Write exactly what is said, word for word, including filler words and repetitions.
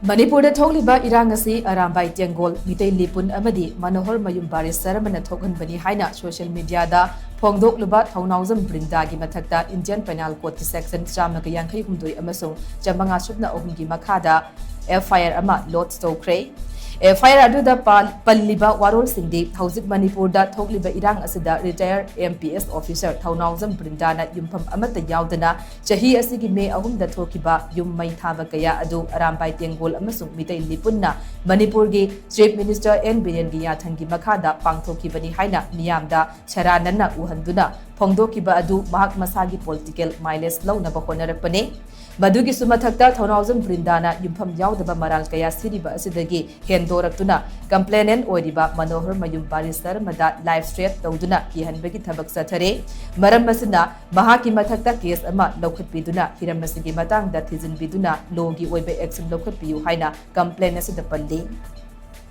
ꯃꯅꯤꯄꯨꯔꯗ ꯊꯣꯛꯂꯤꯕ ꯏꯔꯥꯡ ꯑꯁꯤ ꯑꯔꯥꯝꯕꯥꯏ ꯇꯦꯡꯒꯣꯜ, ꯃꯤꯇꯩ ꯂꯤꯄꯨꯟ ꯑꯃꯗꯤ ꯃꯅꯣꯍꯔ ꯃꯌꯨꯝ ꯕꯥꯔꯤꯁꯇꯔ ꯑꯃꯅ ꯊꯣꯛꯍꯟꯕꯅꯤ ꯍꯥꯏꯅ ꯁꯣꯁꯤꯌꯦꯜ ꯃꯤꯗꯤꯌꯥꯗ ꯐꯣꯡꯗꯣꯛꯂꯨꯕ ꯊꯧꯅꯥꯎꯖꯝ ꯕ꯭ꯔꯤꯟꯗꯥꯒꯤ ꯃꯊꯛꯇ ꯏꯟꯗꯤꯌꯟ ꯄꯦꯅꯥꯜ ꯀꯣꯗꯀꯤ ꯁꯦꯛꯁꯟ ꯆꯥꯝꯃꯒ ꯌꯥꯡꯈꯩ ꯍꯨꯝꯗꯣꯏ ꯑꯃꯁꯨꯡ ꯆꯥꯝꯃꯉꯥ ꯁꯨꯞꯅ ꯑꯍꯨꯝꯒꯤ ꯃꯈꯥꯗ ꯑꯦꯐ ꯑꯥꯏ ꯑꯥꯔ ꯑꯃ ꯂꯣꯗꯖ ꯇꯧꯈ꯭ꯔꯦ꯫ ꯑꯦꯐ ꯑꯥꯏ ꯑꯥꯔ ꯑꯗꯨꯗ ꯄꯜ-, ꯄꯜꯂꯤꯕ ꯋꯥꯔꯣꯜꯁꯤꯡꯗꯤ ꯍꯧꯖꯤꯛ ꯃꯅꯤꯄꯨꯔꯗ ꯊꯣꯛꯂꯤꯕ ꯏꯔꯥꯡ ꯑꯁꯤꯗ retired M P S officer Thounaojam ꯕ꯭ꯔꯤꯟꯗꯥꯅ ꯌꯨꯝꯐꯝ ꯑꯃꯠꯇ ꯌꯥꯎꯗꯅ ꯆꯍꯤ ꯑꯁꯤꯒꯤ ꯃꯦ ꯑꯍꯨꯝꯗ ꯊꯣꯛꯈꯤꯕ ꯌꯨꯝ ꯃꯩ ꯊꯥꯕ ꯀꯌꯥ ꯑꯗꯨ ꯑꯔꯥꯝꯕꯥꯏ ꯇꯦꯡꯒꯣꯜ ꯑꯃꯁꯨꯡ ꯃꯤꯇꯩ ꯂꯤꯄꯨꯟꯅ ꯃꯅꯤꯄꯨꯔꯒꯤ ꯆꯤꯐ ꯃꯤꯅꯤꯁꯇꯔ ꯑꯦꯟ ꯕꯤꯔꯦꯟꯒꯤ ꯌꯥꯊꯪꯒꯤ ꯃꯈꯥꯗ ꯄꯥꯡꯊꯣꯛꯈꯤꯕꯅꯤ ꯍꯥꯏꯅ ꯃꯤꯌꯥꯝꯗ ꯁꯦꯔꯥꯟꯅꯅ ꯎꯍꯟꯗꯨꯅ ꯐꯣꯡꯗꯣꯛꯈꯤꯕ ꯑꯗꯨ ꯃꯍꯥꯛ ꯃꯁꯥꯒꯤ ꯄꯣꯂꯤꯇꯤꯀꯦꯜ ꯃꯥꯏꯂꯦꯖ ꯂꯧꯅꯕ ꯍꯣꯠꯅꯔꯛꯄꯅꯤ꯫ ꯃꯗꯨꯒꯤꯁꯨ ꯃꯊꯛꯇ ꯊꯧꯅꯥꯎꯖꯝ ꯕ꯭ꯔꯤꯟꯗꯥꯅ ꯌꯨꯝꯐꯝ ꯌꯥꯎꯗꯕ ꯃꯔꯥꯜ ꯀꯌꯥ ꯁꯤꯔꯤꯕ ꯑꯁꯤꯗꯒꯤ ꯍꯦꯟꯗꯣꯔꯛꯇꯨꯅ ꯀꯝꯄ꯭ꯂꯦꯅꯦꯟ ꯑꯣꯏꯔꯤꯕ ꯃꯅꯣꯍꯔ ꯃꯌꯨꯝ ꯕꯥꯔꯤꯁꯇꯔ ꯑꯃꯗ ꯂꯥꯏꯐ ꯊ꯭ꯔꯦꯠ ꯇꯧꯗꯨꯅ ꯀꯤꯍꯟꯕꯒꯤ ꯊꯕꯛ ꯆꯠꯊꯔꯦ꯫ ꯃꯔꯝ ꯑꯁꯤꯅ ꯃꯍꯥꯛꯀꯤ ꯃꯊꯛꯇ ꯀꯦꯁ ꯑꯃ ꯂꯧꯈꯠꯄꯤꯗꯨꯅ ꯍꯤꯔꯝ ꯑꯁꯤꯒꯤ ꯃꯇꯥꯡꯗ ꯊꯤꯖꯤꯟꯕꯤꯗꯨꯅ ꯂꯣꯒꯤ ꯑꯣꯏꯕ ꯑꯦꯛꯁꯟ ꯂꯧꯈꯠꯄꯤꯌꯨ ꯍꯥꯏꯅ ꯀꯝꯄ꯭ꯂꯦꯟ ꯑꯁꯤꯗ ꯄꯜꯂꯤ꯫